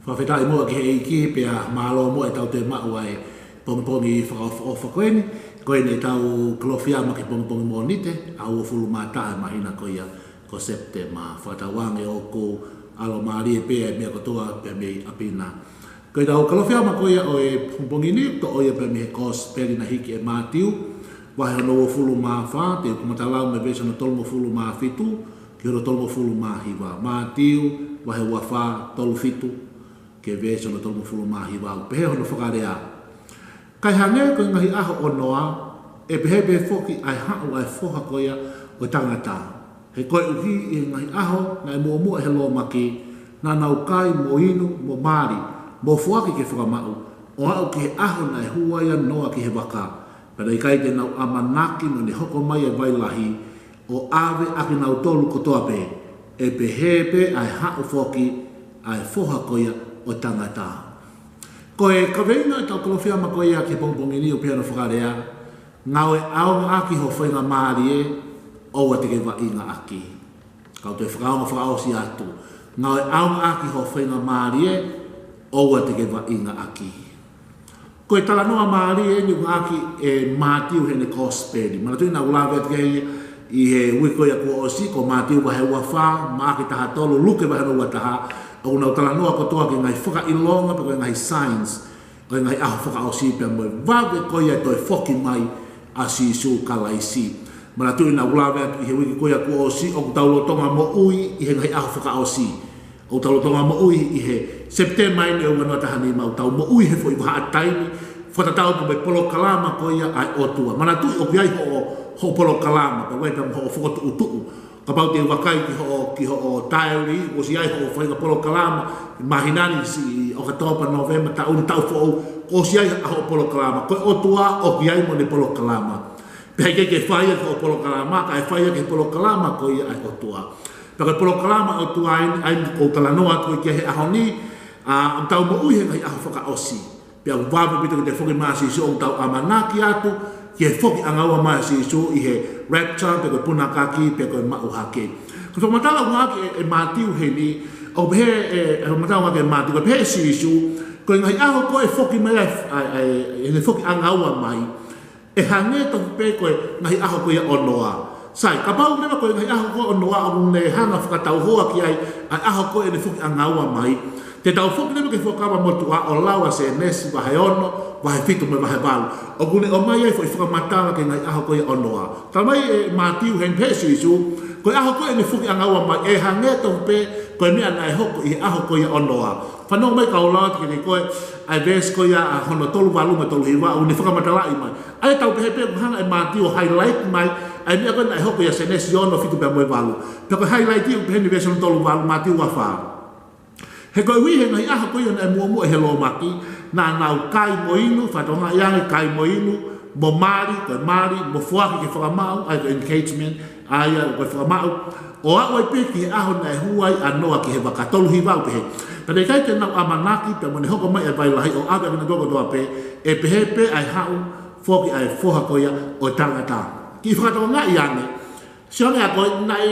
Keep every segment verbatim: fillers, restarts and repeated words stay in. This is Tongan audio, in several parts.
Fakafetaʻi muʻa ki he ʻEiki, pea mālō muʻa ʻetau toe maʻu ʻa e pongipongi fakaʻofoʻofa ko eni. Ko eni ʻetau Kalofiama ki he pongipongi Mōnite, ʻaho uofulu mā taha māhina ko ia ko Sepitema. Fakatauange ʻoku ʻalomālie pē ʻa e meʻa kotoa pē mei ʻapi na. Ko ʻetau Kalofiama ko ia ʻo e pongipongi ni, toʻo ia pē mei he Kosipeli naʻe hiki ʻe Mātiu, vahe hono uofulu mā fā, te u kamata lau mei he veesi hono tolungofulu mā fitu ki hono tolungofulu mā hiva. Mātiu, vahe ua fā, tolu fitu ki he veesi hono tolungofulu mā hiva, ʻoku pehē hono fakalea: Kae hangē ko e ngaahi ʻaho ʻo Noa, ʻe pehē pē foki ʻa e haʻu ʻa e Foha ko ia ʻo e tangata. He koeʻuhi ʻi he ngaahi ʻaho naʻe muʻomuʻa ʻe he lōmaki, naʻa nau kai mo inu, mo mali, mo foaki ke fakamaʻu, ʻo aʻu ki he ʻaho naʻe hū ai ʻa Noa ki he vaka. Pea naʻe ʻikai te nau ʻamanaki naʻa ne hoko mai ʻa e vai lahi ʻo ʻave ʻa kinautolu kotoa pē, ʻe pehē pē ʻa e haʻu foki ʻa e Foha ko ia ʻo e tangata. Ko e kaveinga ʻetau Kalofiama ko ia ki he pongipongi ni ʻoku pehē hono fakalea: Ngāue ʻaonga ʻaki ho faingamālie, ʻoua te ke vaʻinga ʻaki. Kau toe fakaongo fakaʻosi atu: Ngāue ʻaonga ʻaki ho faingamālie, ʻoua te ke vaʻinga ʻaki. Ko e talanoa mālie eni ʻoku ʻohake ʻe Mātiu heʻene Kosipeli. Manatuʻi naʻa ku lave atu ki ai ʻi he uike ko ia kuo ʻosi, ko Mātiu vahe ua fā, Maʻake taha tolu, Luke vahe hono ua taha, ʻoku nau talanoa kotoa ki he ngaahi fakaʻilonga pe ko e ngaahi signs ʻo e ngaahi ʻaho fakaʻosi pea mo e vave ko ia e toe foki mai ʻa Sīsū Kalaisi. Manatuʻi naʻa ku lave atu ʻi he uike ko ia kuo ʻosi, ʻoku tau lolotonga moʻui ʻi he ngaahi ʻaho fakaʻosi. ʻOku tau lolotonga moʻui ʻi he Sepitema eni ʻo e ua noa taha nima, ʻoku tau moʻui he foʻi vahaʻa taimi fakatatau mo e polokalama ko ia ʻa e ʻOtua. Manatuʻi ʻoku ʻi ai hoʻo, hoʻo polokalama, pea ʻoku ʻi ai pē mo hoʻo fokotuʻutuʻu. Kapau te u vakai ki hoʻo, ki hoʻo taeli, ʻosi ʻi ai hoʻo faʻahinga polokalama, māhina ni, siʻi ʻOkatopa, Nōvema, taʻu ni, taʻu foʻou, ʻosi ʻi ai hoʻo polokalama. Ko e ʻOtua ʻoku ʻi ai mo ʻene polokalama. Pea ʻikai ke fai ia ki hoʻo polokalama, kae fai ia ki he polokalama ko ia ʻa e ʻOtua. Pea ko e polokalama ʻa e ʻOtua eni, ʻa eni ʻoku ou talanoa atu ki ai he ʻaho ni, ʻa, ʻoku tau moʻui he ngaahi ʻaho fakaʻosi. Pea ʻoku vave ʻaupito ke toe foki mai ʻa Sīsū, ʻoku tau ʻamanaki atu ki he foki ʻanga ua mai ʻa Sīsū ʻi he rapture, pe ko e punakaki, pe ko e maʻu hake. Ko e fakamatala ʻoku ʻohake ʻe, ʻe Mātiu heni, ʻoku pehē ʻe, ʻe fakamatala ʻoku ʻohake ʻe Mātiu, ʻoku pehē ʻe Sīsū, ko e ngaahi ʻaho ko ē ʻe foki mai ai, ʻa e, ʻa e, ʻene foki ʻanga ua mai, ʻe hangē tofu pē ko e ngaahi ʻaho ko ia ʻo Noa. Sai, kapau leva ko e ngaahi ʻaho ko ē ʻo Noa ʻoku ne hanga ʻo fakatauhoa ki ai ʻa e ʻaho ko ē ʻene foki ʻanga ua mai, te tau foki leva ki he Fuakava Motuʻa ʻo lau ʻa Sēnesi vahe ono, vahe fitu mo e vahe valu. ʻOku ne ʻomai ai e foʻi fakamatala ki he ngaahi ʻaho ko ia ʻo Noa. Talamai ʻe Mātiu heni, pehē ʻe Sīsū, ko e ʻaho ko ē ʻene foki ʻanga ua mai, ʻe hangē tofu pē ko e meʻa naʻe hoko ʻi he ʻaho ko ia ʻo Noa. Fanongo mai kau lau atu kiate koe ʻa e veesi ko ia ʻa hono tolu valu mo e tolu hiva, ʻoku ne fakamatalaʻi mai. ʻA ia tau pehē pē ʻoku hanga ʻe Mātiu ʻo highlight mai ʻa e meʻa ko ē naʻe hoko ʻia Sēnesi ono, fitu pea mo e valu. Pea ko e highlight ʻoku pehē ʻi he veesi hono tolu valu, Mātiu ua fā. He koeʻuhi he ngaahi ʻaho ko ia naʻe muʻomuʻa ʻe he lōmaki, naʻa nau kai mo inu, fakatokangaʻi ange, kai mo inu, mo mali, ko e mali, mo foaki ke fakamaʻu, ʻa ia ko e engagement, ʻa ia ko e fakamaʻu, ʻo aʻu ai pē ki he ʻaho naʻe hū ai ʻa Noa ki he vaka. Tolu hiva ʻoku pehē: Pea naʻe ʻikai te nau ʻamanaki, pea mo ʻene hoko mai ʻa e vai lahi ʻo ʻave ʻa kinautolu kotoa pē, ʻe pehē pē ʻa e haʻu foki ʻa e Foha ko ia ʻo e tangata. Kiʻi fakatokangaʻi ange, sio ange ʻa koe, naʻe,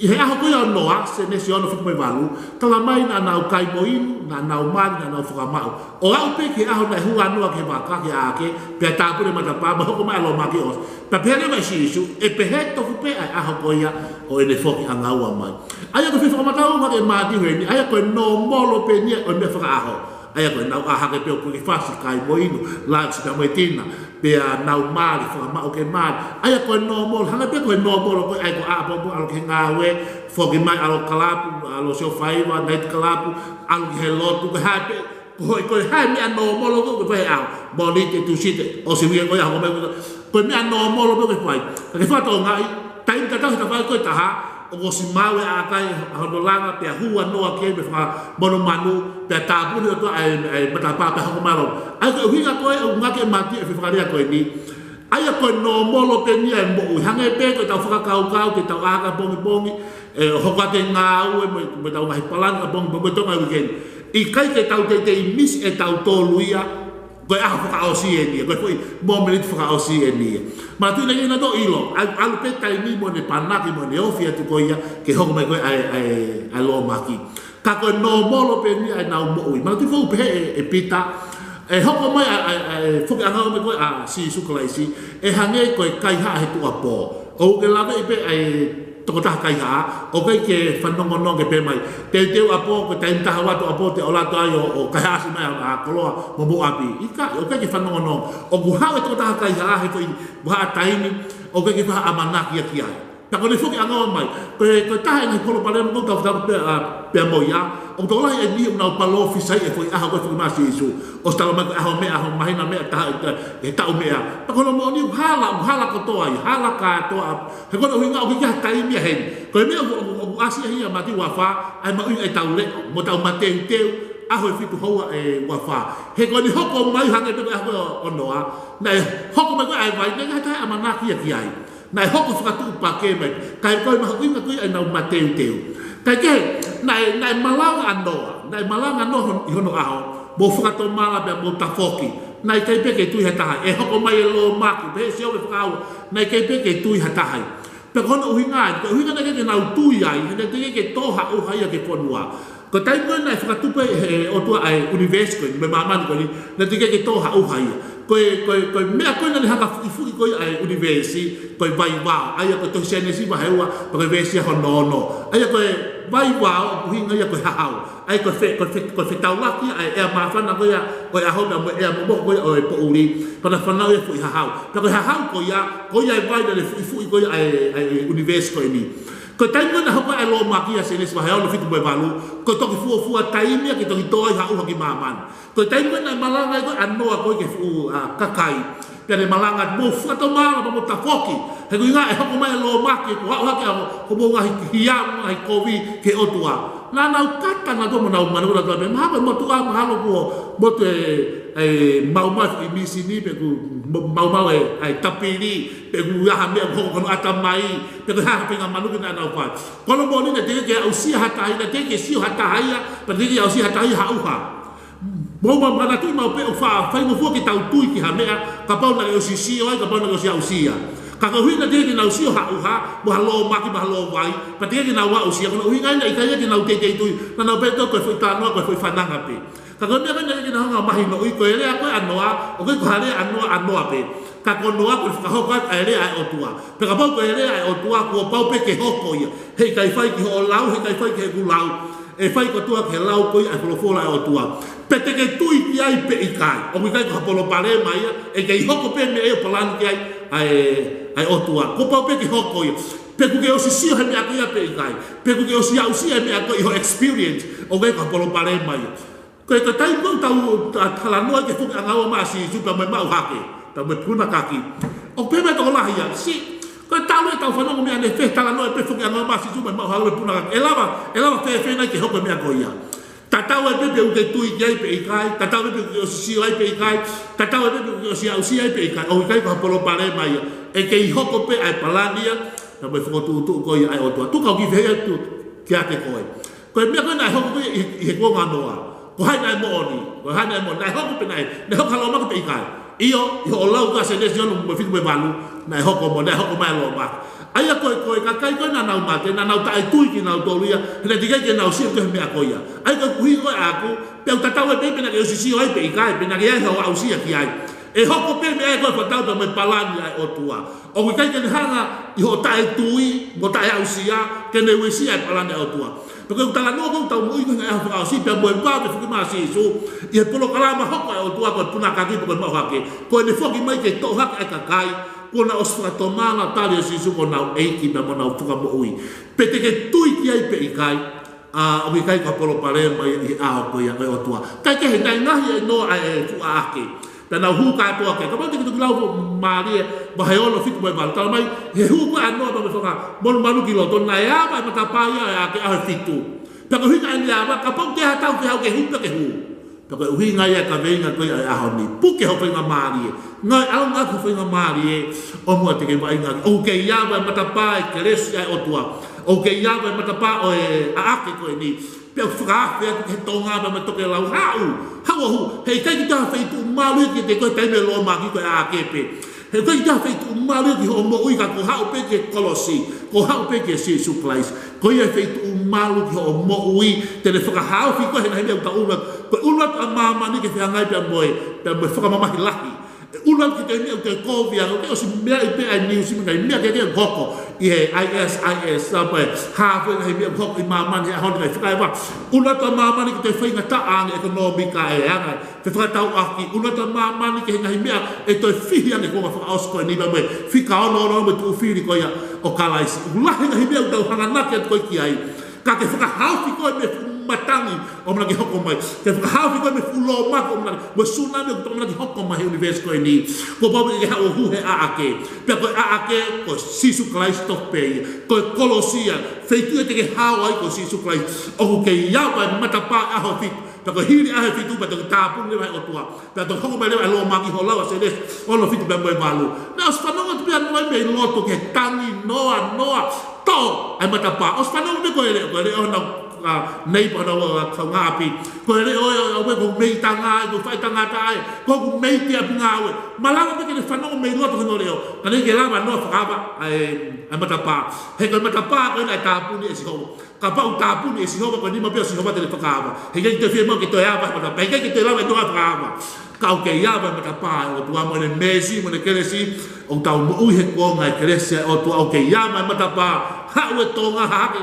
ʻi he ʻaho ko ia ʻo Noa, Sēnesi ono, fitu mo e valu, talamai naʻa nau kai mo inu, naʻa nau mali, naʻa nau fakamaʻu. ʻO aʻu pē ki he ʻaho naʻe hū ʻa Noa ki he vaka, ki he ʻaʻake, pea tāpuni e matapā, mo hoko mai ʻa e lōmaki ʻo ʻosi. Pea pehē leva ʻe Sīsū, ʻe pehē tofu pē ʻa e ʻaho ko ia ʻo ʻene foki ʻanga ua mai. ʻA ia ko e foʻi fakamatala ʻoku ʻohake ʻe Mātiu heni, ʻa ia ko e nōmolo pē eni ia ʻo e meʻa fakaʻaho. ʻA ia ko ʻenau ʻā hake pē ʻo pukifasi, kai mo inu, lunch pea mo e dinner, pea nau mali, fakamaʻu ke mali. ʻA ia ko e nōmolo, hangē pē ko e nōmolo ko ē, ʻa ia ko e ʻapongipongi ʻalu ki he ngāue, foki mai ʻalu kalapu, ʻalu sio faiva, night club, ʻalu ki he lotu, ko e hā pē, ko e, ko e hā e meʻa nōmolo ko ē ʻoku fai he ʻaho, Mōnite, Tūsite, ʻosi uike ko ia, hoko mai ko e, ko e meʻa nōmolo pē ʻoku fai. Ka ke fakatokangaʻi, taimi tatau he tafaʻaki ko ē ʻe taha, ʻoku ʻosi maau e ʻākai ʻa hono langa, pea hū ʻa Noa ki ai mo e fanga monumanu, pea tāpuni ʻe he ʻOtua ʻa e, ʻa e matapā pea hoko mai ʻa e lōmaki. ʻA ia ko e ʻuhinga ko ē ʻoku ʻohake ʻe Mātiu e foʻi fakalea ko eni. ʻA ia ko e nōmolo pē eni ia e moʻui. Hangē pē ko ʻetau fakakaukau, ke tau ʻā hake ʻapongipongi, ʻe hoko atu e ngāue mo, mo ʻetau ngaahi palani ʻapongipongi, mo e tonga weekend. ʻIkai ke tau teitei misi ʻe tautolu ia, ko e ʻaho fakaʻosi eni ia, ko e foʻi mōmeniti fakaʻosi eni ia. Manatuʻi naʻe ʻikai ke nau toe ʻilo, ʻalu, ʻalu pē taimi mo ʻene panaki mo ʻene ofi atu ko ia, ke hoko mai ko ē ʻa e, ʻa e, ʻa e lōmaki. Ka ko e nōmolo pē eni ʻenau moʻui. Manatuʻi foki pehē ʻe, ʻe Pita, ʻe hoko mai ʻa, ʻa, ʻa e foki ʻanga ʻo e meʻa ko ē ʻa Sīsū Kalaisi, ʻe hangē ko e kaihaʻa he tuʻuapō. ʻOku ke laveʻi pē ʻa e tokotaha kaihaʻa, ʻoku ʻikai ke fanongonongo ke pehē mai, teuteu ʻapō, ko e taimi taha ua tuʻuapō te u ʻalu atu ai ʻo, ʻo kaihaʻasi mai ʻa, ʻa Koloa mo Moʻapi. ʻIkai, ʻoku ʻikai ke fanongonongo. ʻOku haʻu e tokotaha kaihaʻa he foʻi vahaʻa taimi ʻoku ʻikai ke faʻa ʻamanaki ia ki ai. Pea ko ʻene foki ʻanga ʻo mai, ko e, ko e taha e ngaahi palopalema ʻoku tau tautapa pea, ʻa, pea mo ia, ʻoku tokolahi e niʻihi ʻoku nau palōfisai e foʻi ʻaho ko ē foki mai ʻa Sīsū. ʻOsi talamai ko e ʻaho meʻa, ʻaho māhina meʻa, taha, e, e taʻu meʻa. Pea ko hono moʻoni ʻoku hala, ʻoku hala kotoa ia, hala kātoa. He ko hono ʻuhinga ʻoku ʻikai ha taimi ia heni. Ko e meʻa ʻoku, ʻoku, ʻoku ʻasi ia ʻi he Mātiu ua fā, ʻa e mahuʻinga ʻetau leʻo, mo ʻetau mateuteu, ʻaho ʻe fitu houa ʻe ua fā. He ko ʻene hoko mai hangē pē ko e ʻaho ko ē ʻo Noa, naʻe hoko mai ko ē ʻa e vai, naʻe ʻikai ha taha ʻamanaki ia ki ai. Naʻe hoko fakatuʻupakē mai, kae ko e mahuʻinga ko ia ʻenau mateuteu. Kae kehe, naʻe, naʻe malanga ʻa Noa, naʻe malanga ʻa Noa hon-, ʻi hono ʻaho, mou fakatomala pea mou tafoki. Naʻe ʻikai pē ke tui ha taha, ʻe hoko mai e lōmaki, pehē ʻe Sihova ʻe fakaua, naʻe ʻikai pē ke tui ha taha. Pea ko hono ʻuhinga, ko e ʻuhinga naʻe ʻikai ke nau tui ai, he naʻe teʻeki ke tō ha ʻuha ia ki he fonua. Ko e taimi ko ē naʻe fakatupu ai ʻe he ʻOtua ʻa e ʻunivēsi ko eni, mo e māmani ko eni, naʻe teʻeki ke tō ha ʻuha ia. Ko e, ko e, ko e meʻa ko ē naʻá ne hanga ʻo fuʻifuʻi ko ia ʻa e ʻunivēsi, ko e vaivao. ʻA ia ko e tohi Sēnesi vahe ua, pea ko e veesi ia hono ono. ʻA ia ko e vaivao, ʻuhinga ia ko e hahau. ʻA ia ko e fe-, ko e fe-, ko e fetaulaki ʻa e ʻea māfana ko ia ʻo e ʻaho pea mo e ʻea momoko ko ia ʻo e poʻuli. Pea na fanauʻi e foʻi hahau. Pea ko e hahau ko ia, ko ia e vai naʻá ne fuʻifuʻi ko ia ʻa e, ʻa e ʻunivēsi ko eni. Ko e taimi ko ē naʻe hoko ai e lōmaki ʻia Sēnesi vahe ono, fitu mo e valu, ko e toki fuofua taimi ia ke toki tō ai ha ʻuha ki māmani. Ko e taimi ko ē naʻe malanga ai ko ē ʻa Noa ko ē ki he fuʻu, ʻa, kakai. Pea ne malanga, mou fakatomala pea mou tafoki. He ko e ʻuhinga ʻe hoko mai e lōmaki, ko e haʻu hake ʻa hoʻomou ngaahi hiamu, ngaahi kovi ki he ʻOtua. Naʻa nau kata nautolu mo nau manavahē nautolu pē, mahalo ko e motuʻa, mahalo kuo motu e, e maumau e mīsini, pe kuo mo-, maumau e, e tapili, pe kuo ʻi ai ha meʻa ʻoku hoko ki hono ʻatamai, pe ko e hā ha faʻahinga manuki naʻa nau fai. Ko hono moʻoni naʻe teʻeki ke aʻusia ha taha ia, naʻe teʻeki ke sio ha taha ia, pea teʻeki ke aʻusia ha taha ia ha ʻuha. Mou ma-, manatuʻi maʻu pē ʻoku fa-, faingofua ke tau tui ki ha meʻa, kapau naʻe ʻosi sio ai, kapau naʻe ʻosi aʻusia. Ka koeʻuhi naʻe teʻeki ke nau sio ha ʻuha, mo ha lōmaki, mo ha lōvai, pea teʻeki ke nau aʻusia, ko hono ʻuhinga ia naʻe ʻikai ke nau teitei tui, naʻa nau pehē ko e foʻi talanoa, ko e foʻi fananga pē. Ka ko e meʻa ko ē naʻe ʻikai ke nau hanga ʻo mahinoʻi, ko e lea ko ē ʻa Noa, ʻoku ʻikai ko ha lea ʻa Noa, ʻa Noa pē. Ka ko Noa ko e fakahoko atu ʻa e lea ʻa e ʻOtua. Pea kapau ko e lea ʻa e ʻOtua, kuo pau pē ke hoko ia. Heʻikai fai ki hoʻo lau, heʻikai fai ki heʻeku lau. ʻE fai kotoa ki he lau ko ia ʻa e folofola ʻa e ʻOtua. Pe te ke tui ki ai pe ʻikai. ʻOku ʻikai ko ha palopalema ia, ʻe kei hoko pē meʻa ia ʻoku palani ki ai ʻa e, ʻa e ʻOtua. Kuo pau pē ke hoko ia. Pe ʻoku ke ʻosi sio he meʻa ko ia pe ʻikai. Pe ʻoku ke ʻosi aʻusia he meʻa ko ia ʻi ho experience. ʻOku ʻikai ko ha palopalema ia. Ko e taimi ko ē ʻoku tau ta-, talanoa ki he foki ʻanga ua mai ʻa Sīsū pea mo e maʻu hake, pea mo e punakaki. ʻOku pehē mai e tokolahi ia, si, ko e talu ʻetau fanongo meʻa ni, fie talanoa pē foki ʻanga ua mai ʻa Sīsū mo e maʻu hake mo e punakaki. ʻE lava, ʻe lava fēfē nai ke hoko e meʻa ko ia. Tatau ai pē pe ʻoku ke tui ki ai pe ʻikai, tatau ai pē pe ʻoku ke ʻosi sio ai pe ʻikai, tatau ai pē pe ʻoku ke ʻosi aʻusia ai pe ʻikai, ʻoku ʻikai ko ha palopalema ia. ʻE kei hoko pē ʻa e palani ia, pea mo e fokotuʻutuʻu ko ia ʻa e ʻOtua. Tuku au ke u fehuʻi atu kiate koe. Ko e meʻa ko ē naʻe hoko ko ē ʻi, ʻi he kuonga ʻo Noa. Ko hai naʻe moʻoni, ko hai naʻe moʻoni, naʻe hoko pe naʻe, naʻe hoko ha lōmaki pe ʻikai. ʻIo, ʻi hoʻo lau ko ē ʻa Sēnesi ono mo e fitu mo e valu, naʻe hoko mo, naʻe hoko mai e lōmaki. ʻA ia ko e, ko e kakai ko ē naʻa nau mate, naʻa nau taʻetui kinautolu ia, he naʻe teʻeki ai ke nau sio ki he meʻa ko ia. ʻA ia ko e ʻuhinga ko ē ʻaʻaku, pe ʻoku tatau ai pē pe naʻa ke ʻosi sio ai pe ʻikai, pe naʻa ke ʻi ai haʻo aʻusia ki ai. ʻE hoko pē meʻa ia ko e fakatatau pea mo e palani ʻa e ʻOtua. ʻOku ʻikai ke ne hanga ʻi hoʻo taʻetui mo taʻeaʻusia ke ne uesia e palani ʻa e ʻOtua. Pea ko e talanoa ko ē ʻoku tau moʻui ko ē he ʻaho fakaʻosi pea mo e vave foki mai ʻa Sīsū ʻi he polokalama hoko ʻa e ʻOtua ko e punakaki pe ko e maʻu hake. Ko ʻene foki mai ke toʻo hake ʻa e kakai kuo nau ʻosi fakatomala tali ʻa Sīsū ko honau ʻEiki pea mo honau Fakamoʻui. Pe te ke tui ki ai pe ʻikai, ʻa, ʻoku ʻikai ko ha palopalema ia ʻi he ʻao ko ia ʻo e ʻOtua. Kae kehe, naʻe ngaohi ʻe Noa ʻa e fuʻu ʻaʻake. Pea nau hū kātoa ki ai. Kapau te ke toki lau mālie, vahe ono, fitu mo e valu. Talamai, he hū ko ē ʻa Noa pea mo e fanga monumanu ki loto, naʻe ava e matapā ia ʻo e ʻaʻake ʻaho ʻe fitu. Pea ko e ʻuhinga ʻene ava, kapau te ha taha ʻoku haʻu ke hū pea ke hū. Pea ko e ʻuhinga ia e kaveinga ko ia ʻo e ʻaho ni. Puke ho faingamālie. Ngāue ʻaonga ʻaki ho faingamālie, ʻo muʻa te ke vaʻinga. ʻOku kei ava e matapā e kelesi ʻa e ʻOtua. ʻOku kei ava e matapā ʻo e ʻaʻake ko eni. Pea ʻoku fakaafe atu ki he tonga pea mo e tokelau, haʻu, haʻu ʻo hū. Heʻikai ke toe ʻi ai ha feituʻu malu ia kiate koe he taimi ʻo e lōmaki ko e ʻaʻake pē. Heʻikai ke toe ʻi ai ha feituʻu malu ia ki hoʻo moʻui ka ko e haʻu pē ki he kolosi, ko e haʻu pē kia Sīsū Kalaisi. Ko ia e feituʻu malu ki hoʻo moʻui, te ne fakahaofi koe he ngaahi meʻa ʻoku tau ʻulu atu. Ko e ʻulu atu ʻa māmani ke fehangahangai pea mo e, pea mo e fakamamahi lahi. ʻE ʻulu atu ki he meʻa ʻoku te kovi ange, ʻoku ke ʻosi meaʻi pē ʻa e niusi mo e ngaahi meʻa kehekehe ʻoku hoko ʻi he I S I S, ʻa pē, hā fua e ngaahi meʻa ʻoku hoko ʻi māmani he ʻaho ni, ngaahi fakaʻeva. ʻUlu atu ʻa māmani ki he toe faingataʻa ange ʻekonōmika ʻe anga, fefakatauʻaki, ʻulu atu ʻa māmani ki he ngaahi meʻa ʻe toe fihi ange he kuonga fakaʻosi ko eni pea mo e fika ono ono mo e tuʻu fili ko ia ʻo Kalaisi. ʻOku lahi e ngaahi meʻa ʻoku tau hanganaki atu ko ē ki ai. Ka ke fakahaofi koe mei he fuʻu matangi ʻoku ʻamanaki hoko mai. Ke fakahaofi koe mei he fuʻu lōmaki ʻoku ʻamanaki, mo e sūnami ʻoku ʻamanaki hoko mai he ʻunivēsi ko eni. Kuo pau ke ke haʻu ʻo hū he ʻaʻake. Pea ko e ʻaʻake, ko Sīsū Kalaisi tofu pē ia. Ko e kolosi ia, feituʻu ia te ke hao ai ko Sīsū Kalaisi. ʻOku kei ava e matapā ʻaho fitu. Pea ko e hili ʻaho fitu, pea toki tāpuni leva ʻe he ʻOtua. Pea toki hoko mai leva e lōmaki ho lau ʻa Sēnesi ono fitu pea mo e valu. Naʻe ʻosi fanongo atu pē ʻa Noa mei loto ki he tangi, Noa, Noa, toʻo ʻa e matapā. ʻOsi fanongo pē ko e leʻo, ko e leʻo honau, ʻa, neighbor honau, ʻa, kaungāʻapi. Ko e leʻo ē, ʻa, ʻa, ko e mei tanga ē, ko e faʻitangata ē, ko e mei te api ngāue. Malava pē ke ne fanongo mei loto ki hono leʻo. Ka naʻe ʻikai ke lava ʻe Noa ʻo fakaava ʻa e, ʻa e matapā. He ko e matapā ko ē naʻe tāpuni ʻe Sihova. Kapau ʻe tāpuni ʻe Sihova, ko e nima pē ʻo Sihova te ne fakaava. He ʻikai ke toe fiemaʻu ke toe ava e matapā. He ʻikai ke toe lava ʻe Noa ʻo fakaava. Ka ʻoku kei ava e matapā ʻa e ʻOtua mo ʻene meesi, mo ʻene kelesi. ʻOku tau moʻui he kuonga ʻo e kelesi ʻa e ʻOtua, ʻoku kei ava e matapā. Haʻu e Tonga, hahake,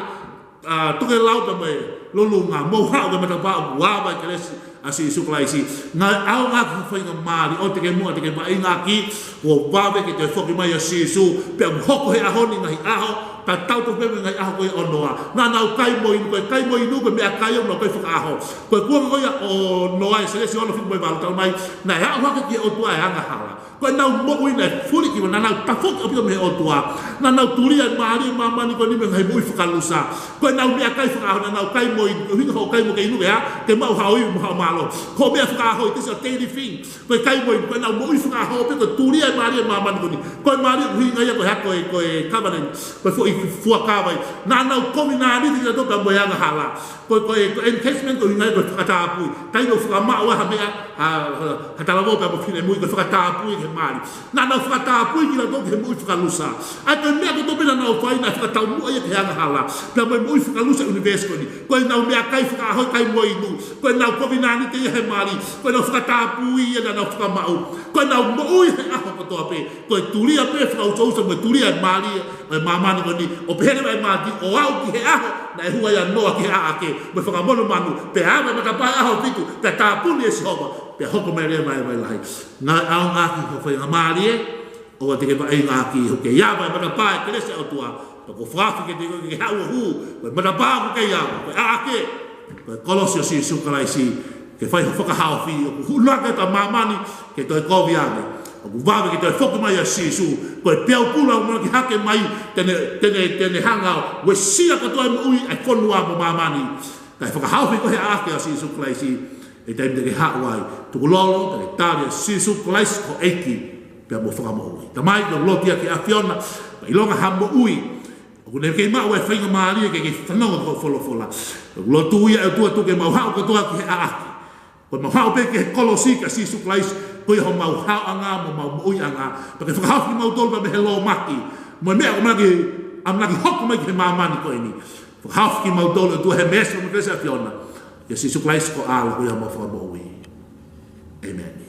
ʻa, Tokelau pea mo e Lulunga. Mou haʻu ki he matapā ʻoku ava e kelesi ʻa Sīsū Kalaisi. Naʻe ʻaonga ki he faingamālie, ʻoua te ke muʻa te ke vaʻinga ʻaki, kuo vave ke toe foki mai ʻa Sīsū, pea ʻoku hoko he ʻaho ni e ngaahi ʻaho tatau tofu pē mo e ngaahi ʻaho ko ia ʻo Noa. Naʻa nau kai mo inu, ko e kai mo inu, ko e meʻakai ʻoku nau kai fakaʻaho. Ko e kuonga ko ia ʻo Noa ʻi he Sēnesi ono fitu mo e valu, talamai, naʻe aʻu hake ki he ʻOtua ʻa e angahala. Ko ʻenau moʻui naʻe fuliki, naʻa nau tafoki ʻaupito mei he ʻOtua. Naʻa nau tulia e mālie ʻo māmani ko eni mo e ngaahi moʻui fakalusa. Ko ʻenau meʻakai fakaʻaho naʻa nau kai mo inu, ko e ʻuhinga hoʻo kai mo ke inu ke hā, ke maʻu haʻo ivi mo haʻo mālohi. Ko e meʻa fakaʻaho ʻi he ʻaho ni, daily thing. Ko e kai mo inu, ko ʻenau moʻui fakaʻaho pē ko e tulia e mālie ʻo māmani ko eni. Ko e mālie ʻoku ʻuhinga ia ko e hā, ko e, ko e covenant, ko e foʻi fuakava ia. Naʻa nau kovinānite kinautolu pea mo e angahala. Ko e, ko e, ko e engagement ko e ʻuhinga ia ko e fakatāpui. Taimi ʻoku fakamaʻu ai ha meʻa, ha, ha, ha talavou pea mo e finemui, ko e fakatāpui ki he mali. Naʻa nau fakatāpui kinautolu ki he moʻui fakalusa. ʻA ia ko e meʻa kotoa pē naʻa nau fai naʻe fakataumuʻa ia ki he angahala. Pea mo e moʻui fakalusa ʻo e ʻunivēsi ko eni. Ko ʻenau meʻakai fakaʻaho e kai mo inu. Ko ʻenau kovinānite ia he mali. Ko ʻenau fakatāpui ia naʻa nau fakamaʻu. Ko ʻenau moʻui he ʻaho kotoa pē. Ko e tulia pē fakaʻutoʻuta mo e tulia e mālie ʻo e māmani ko eni. ʻO pehē leva ʻe Mātiu, ʻo aʻu ki he ʻaho naʻe hū ai ʻa Noa ki he ʻaʻake mo e fanga monumanu, pea ava e matapā ʻaho fitu, pea tāpuni ʻe Sihova, pea hoko mai leva e vai lahi. Naʻe ʻaonga ki he faingamālie, ʻoua te ke vaʻinga ʻaki, ʻoku kei ava e matapā ʻa e kelesi ʻa e ʻOtua. Pea ʻoku ou fakaafeʻi kiate koe ke ke haʻu ʻo hū, ko e matapā ʻoku kei ava, ko e ʻaʻake, ko e kolosi ʻo Sīsū Kalaisi, ke fai ho fakahaofi, ʻoku hū laka atu ʻa māmani ke toe kovi ange. ʻOku vave ke toe foki mai ʻa Sīsū, ko e peau pula ʻoku ʻamanaki hake mai, te ne, te ne, te ne hanga ʻo uesia kotoa e moʻui ʻa e fonua mo māmani. Kae fakahaofi koe he ʻaʻake ʻa Sīsū Kalaisi, ʻi he taimi te ke haʻu ai, tukulolo, te ke tali ʻa Sīsū Kalaisi ko e ʻEiki pea mo e Fakamoʻui. Tamai, ʻoku ou lotu ia ki he ʻAfiona, ʻoku ʻilonga ha moʻui ʻoku ne kei maʻu e faingamālie ke kei fanongo ki hoʻo folofola. ʻOku ou lotu ia ʻe ʻOtua, tuku ke mau haʻu kotoa ki he ʻaʻake. Ko ʻemau haʻu pē ki he kolosi ʻa Sīsū Kalaisi, ko ia homau haoʻanga mo homau moʻuiʻanga. Pea ke fakahaofi kimautolu pea mei he lōmaki mo e meʻa ʻoku ʻamanaki, ʻamanaki hoko mai ki he māmani ko eni. Fakahaofi kimautolu ʻe ʻOtua he meesi mo e kelesi ʻa e ʻAfiona. ʻIa Sīsū Kalaisi ko e ʻAlo, ko ia homau Fakamoʻui. ʻĒmeni.